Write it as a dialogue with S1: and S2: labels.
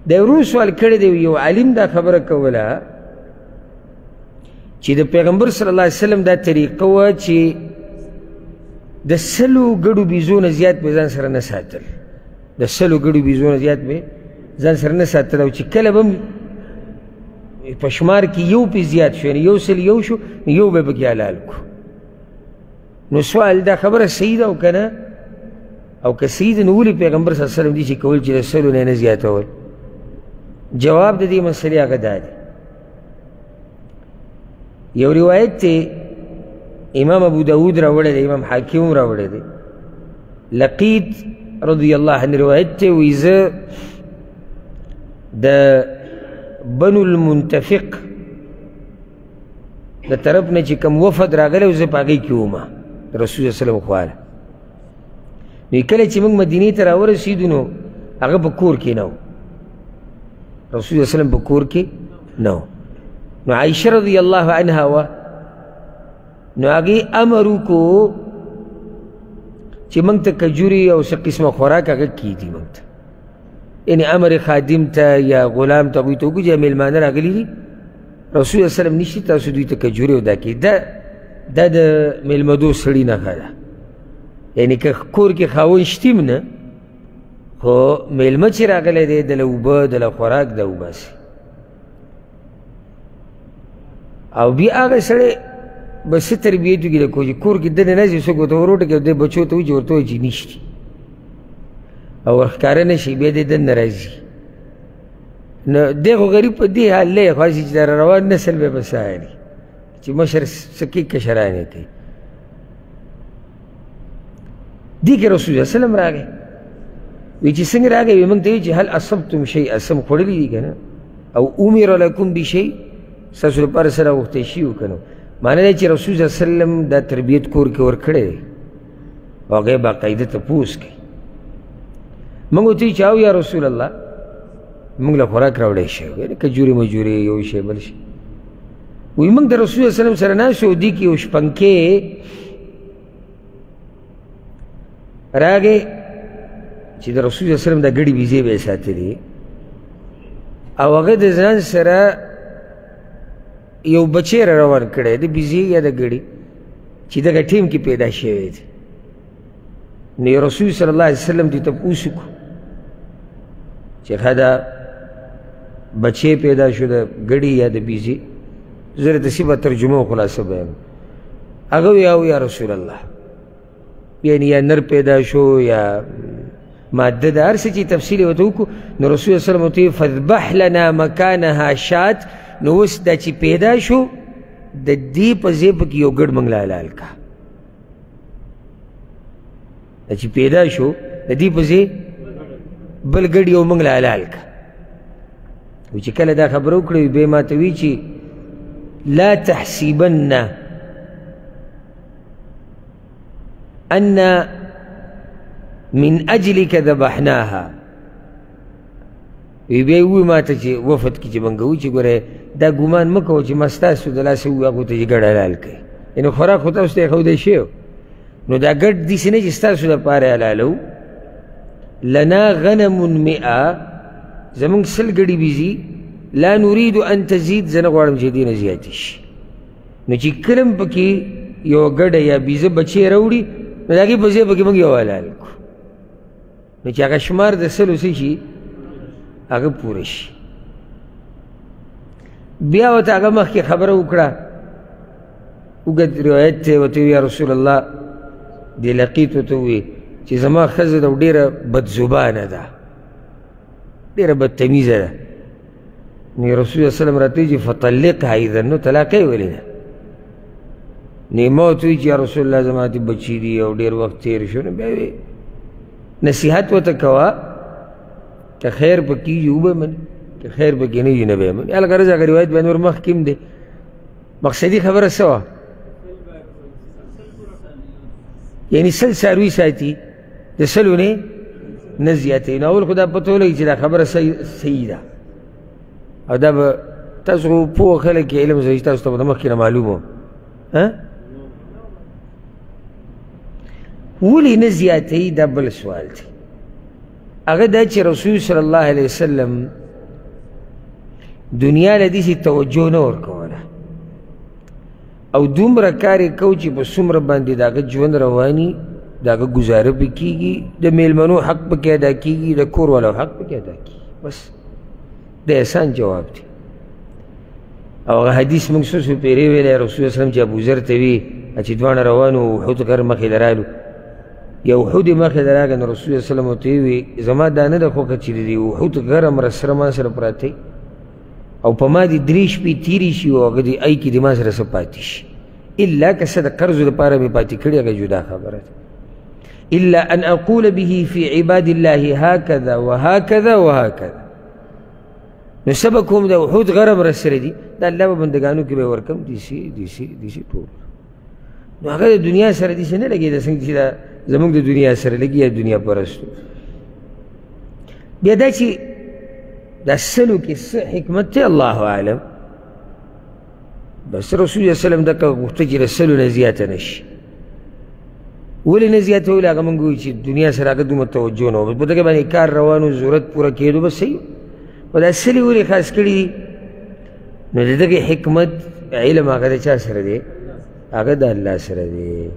S1: د ورو سوال کړی دی، یو عالم دا خبره کوله چې د پیغمبر صلی الله علیه وسلم دا طریقه وه چې د 100 ګړو بیزو نه زیات به ځان سره نه ساتل، د 100 ګړو بیزو نه زیات به ځان سره نه ساتل، او چې کله به په شمار کې یو پې زیات شو، یعنې 101 شو، یو به پکې حلال کړو. نو سوال دا خبره صحیح ده او که نه؟ او که صحیح ده نو ولې پیغمبر صلی الله علیه وسلم دې چې کول چې د 100 نه زیاتول؟ جواب د دې مسئلې هغه دا دی، یو روایت دی امام ابو داود راوړی دی، امام حاکم راوړی دی، لقیط رضی الله عنه روایت دی، وایي زه د بنو المنتفق د طرف نه چې کوم وفد راغلی و، زه په هغې کې وم د رسول الله وسلم خواله. نو کله چې موږ مدینې ته راورسېدو نو هغه په کور کې نه و، رسول الله وسلم په کور کې نه و. نو عایشه رضی الله عنها وه، نو هغې امر وکړو چې موږ ته کجوري او څه قسمه خوراک هغه کېږدي موږ ته، یعنې امر خادم ته یا غلام ته هغوی ته وکړو چې مېلمانه راغلي دي، رسول الله وسلم نشي، تاسو دوی ته کجوري او دا کېږدي. دا د مېلمدو سړي نښه ده، یعنې که کور کې خاوند شتي هم نه، خو مېلمه چې راغلی دی دله اوبه دله خوراک دا وباسي. او بیا هغه سړی به څه تربیت وکړي د کور چې کور کې دننه نه ځي، څوک ورته وروټکي او دې بچو ته وایي چې ورته وایي چې نشتي او ورښکاره نه شي، بیا دې دننه راځي. نو دی خو غریب په دې حال دی، خو هسې چې دا روان نسل به په څه حال چې مشر څه کوي کشران یې کوي. دې کې رسول الله وسلم راغی، وایي چې څنګه راغی، وایي موږ ته وایي چې هل اصبتم شیئا، څه مو خوړلي دي که نه، او امر لکم بشیء، ستاسو لپاره څه راغوښتی شي او که نه. معنی دا چې رسول الله صلی الله علیه وسلم دا تربیت کور کې ورکړی دی او هغه یې باقاعده تپوس کوي. موږ ورته وایي چې او یا رسول الله موږ له خوراک راوړی شی، یعنې کجورې مجورې یو شی بل شی. وایي موږ د رسول الله صلی الله علیه وسلم سره ناست یو، دې کې یو شپنکی راغی چې د رسول الله صلی الله علیه وسلم د ګړي بیزې به یې ساتلې، او هغه د ځان سره یو بچی را روان کړی د بیزې یا د ګړي چې دغه ټیم کې پیدا شوی دی. نو رسول صلی الله علیه وسلم دې تپوس وکړو چې ښه دا بچی پیدا شو د ګړي یا د بیزې، زه درته څه به ترجمه او خلاصه بیان. هغه وایي او یا رسول الله، یعنې یا نر پیدا شو یا ماده ده، هر څه چې تفصیل یې ورته وکړو. نو رسول الله صلی الله علیه وسلم ورته وویل فاذبح لنا مکانها شات، نو اوس دا چې پیدا شو د دې په ځای پکې یو ګډ موږ له حلال کړه، دا چې پیدا شو د دې په ځای بل ګډ یو موږ له حلال کړه. او چې کله دا خبره وکړه بیا ما ته وایي چې لا تحسبن أن من أجلك ذبحناها. وی بیا ووایي ما ته چې وفد کې چې مونږ وو چې ګوره دا ګمان مه کوه چې ما ستاسو د لاسه ووایي هغو ته چې ګډ حلال کړئ، یعنې خوراک خو تاسو ته ایښودی شوی، نو دا ګډ داسې نه چې ستاسو دپاره حلالوو. لنا غنم 100، زمونږ 100 ګړي بیزي، لا نريد أن تزيد، زه نه غواړم چې دې نه زیاتې شي. نو چې کله هم پکې یوه ګډه یا بیزه بچی راوړي نو د هغې په ځای پکې موږ یو حلال کړو، نو چې هغه شمار د 100 څه شي هغه پوره شي. بیا ورته هغه مخکې خبره وکړه، اوږد روایت دی، ورته ووایي یا رسول الله، دې لقیط ورته ووایي چې زما ښځه ده ډېره بدزبانه ده، ډېره بدتمیزه ده. نو رسول الله صلی الله علیه وسلم راته وایي چې فطلقها اذا، نو طلاق یې ولې ده. نو ما ورته ووایي چې یا رسول الله زما دې بچي دي او ډېر وخت تېر شو، نو بیا وایي نصیحت ورته کوه که خیر پکې وي وبه مني، که خیر پکې نه وي نه به یې مني. الغرض هغه روایت به نور مخکې هم دی. مقصدي خبره څه وه؟ یعنې 100 څاروي ساتي د 100 نه نه زیاتوي. نو اول خو دا پته ولګي چې دا خبره صحیح ده، او دا به تاسو خو پوه خلک یې، علم زه تاسو ته به د مخکې نه معلوم وم. ولې نه زیاتوي دا بل سوال دی. هغه دا چې رسول صلی الله علیه وسلم دنیا له داسې توجه نه ورکوله او دومره کار یې کو چې په څومره باندې د هغه ژوند رواني، د هغه ګزاره پې کېږي، د میلمنو حق پکې ادا کېږي، د کور والو حق پکې ادا کېږي. بس د احسان جواب دی. او هغه حدیث موږ څو څو پېرې ویلی، رسول الله چې ابوذر ته وي چې دواړه روان وو، احد غر مخې له رالو، یو احد یې مخې له راغی، نو رسول الله صلی الله علیه وسلم ورته وویل زما دا نه ده خوښه چې د دې احد غر هم سره ما سره پراته او په ما دې درې شپې تېرې شي او هغه دې ای کې دې ما سره څه پاتې شي، الا که څه د قرضو لپاره مې پاتې کړي هغه جدا خبره ده. الا ان اقول به في عباد الله هكذا وهكذا وهكذا. نو څه به کوم، د احد غر هم راسره دي، د الله په بندګانو کې به یې ورکوم، داسې داسې داسې ټول. نو هغه د دنیا سره داسې نه لګېده څنګه چې دا زموږ د دنیا سره لګي یا دنیا پرستو. بیا دا چې دا سلو کې څه حکمت دی الله اعلم، بس رسول الله صلی الله علیه وسلم دغه غوښته چې د سلو نه زیاته نه شي. ولې نه زیاتوله؟ هغه موږ وایو چې دنیا سره هغه دومره توجه نه وه، بس په دغه باندې کار روان و، ضرورت پوره کېدو، بس صحیح. خو دا سلې ولې خاص کړي دي؟ نو د دغې حکمت علم هغه د چا سره دی؟ هغه د الله سره دی.